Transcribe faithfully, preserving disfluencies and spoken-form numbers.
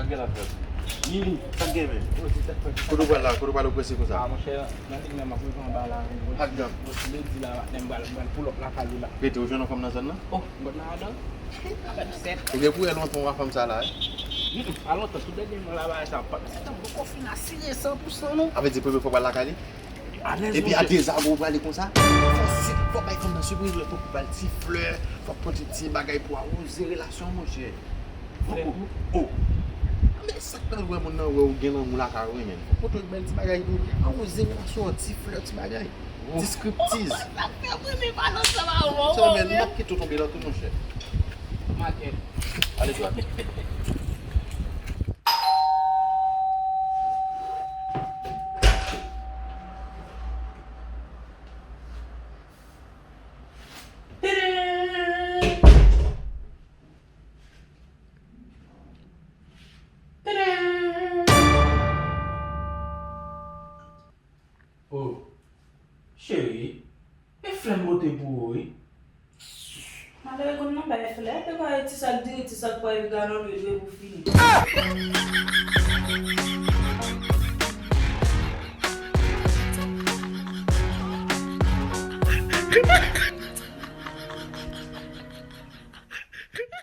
Gen la frè. Mimi, sa k gen menm? Kote w pral la? Kote w pral ou prese konsa? Ah, monchè, nan limyè m ap rive anba la. Ak gang. Mwen si ledi la, patnè m pral, m pral pull up lakay ou la. Rete, ou jwenn yon fanm nan zòn nan? Oh, m gon nan adan. Avèk sèt. Ebyen, pou wè lontan w a fanm sa la, wi. Mm, pa lontan, tout dènye mwa la bagay sa ap pase. Sa poko fin asire san pou san non. A vle di premye fwa w pral lakay li? Alèz, epi a monchè. Dezago w prale konsa? Fò si, fò bay fanm nan sipriz, fò w ba l ti flè, fò w pote ti bagay pou awoze relasyon, monchè. Flè tou? Oh! Men sa k pral wè moun nan wè w gen lanmou lakay ou, men. Fò w pote yon bèl ti bagay tou. Awoze relasyon an, ti flè, ti bagay. Oh. Ti striptiz. Sa fè mwen renmen pa nan sa la, oh, oh, men m ap kite w tonbe la tou, monchè. Makèt. Ale dwat. Oh, cheri, e flè m pote pou ou, wi. Malere konn nan bay flè, te pare ti sak diri, ti sak pwa, epi galon lwil, dwe pou fini.